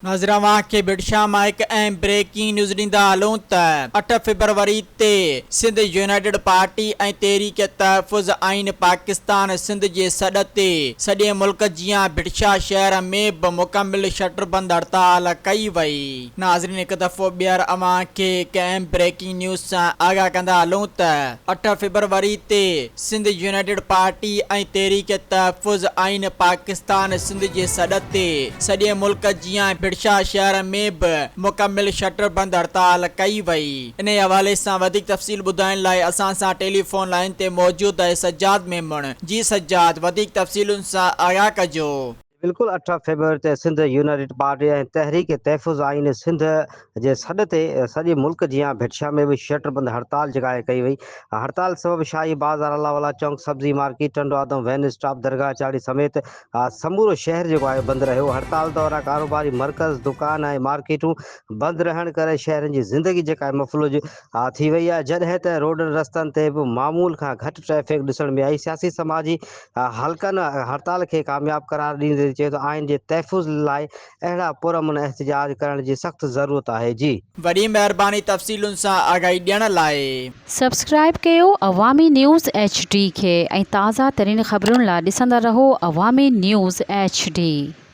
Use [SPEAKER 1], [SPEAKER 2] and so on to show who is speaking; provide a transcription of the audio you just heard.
[SPEAKER 1] ناظرين اوهان کي ڀٽشاهه مان هڪ اهم بريڪنگ نيوز ڏيندا هلون ته اٺ فيبروري تي سنڌ يونائيٽيڊ پارٽي ۽ تحريڪ تحفظ آئين پاڪستان سنڌ جي سڏ تي سڄي ملڪ جيان ڀٽشاهه شهر ۾ به مڪمل شٽر بند هڙتال ڪئي وئي. ناظرين هڪ دفعو ٻيهر اوهان کي هڪ اهم بريڪنگ نيوز سان آگاهه ڪندا هلون ته اٺ فيبروري تي سنڌ يونائيٽيڊ پارٽي ۽ تحريڪ تحفظ آئين پاڪستان سنڌ جي سڏ تي سڄي ملڪ جيان ڀٽشاهه شهر ۾ به مڪمل شٽر بند هڙتال ڪئي وئي. انهي حوالي سان وڌيڪ تفصيل ٻڌائڻ لاء اسان سان ٽيلي فون لائين تي موجود آهي سجاد ميمڻ. جي سجاد وڌيڪ تفصيلن سان آگاهه ڪجو.
[SPEAKER 2] بلڪل اٺ فيبروري تي سنڌ يونائيٽيڊ پارٽي ۽ تحريڪ تحفظ آئين سنڌ جي سڏ تي سڄي ملڪ جيان ڀٽشاهه ۾ به شٽر بند هڙتال جيڪا آهي ڪئي وئي. هڙتال سبب شاهي بازار، الله والا چونڪ، سبزي مارڪيٽ، ٽنڊو آدم وين اسٽاپ، درگاهه چاڙهي سميت سمورو شهر جيڪو آهي بند رهيو. هڙتال دوران ڪاروباري مرڪز، دڪان ۽ مارڪيٽون بند رهڻ ڪري شهرين جي زندگي جيڪا آهي مفلوج ٿي وئي آهي جڏهن ته روڊن رستن تي به معمول کان گهٽ ٽريفڪ ڏسڻ ۾ آئي. سياسي سماجي حلقن هڙتال کي ڪامياب قرار ڏيندي چيو ته آئين جي تحفظ لاء اهڙا پرامن احتجاج ڪرڻ جي سخت ضرورت آهي جي.
[SPEAKER 1] وڏي مهرباني تفصيلن سان آگاهي ڏيڻ لاء.
[SPEAKER 3] سبسڪرائيب ڪيو عوامي نيوز ايڇ ڊي کي ۽ تازه ترين خبرن لا ڏسندا رهو عوامي نيوز ايڇ ڊي.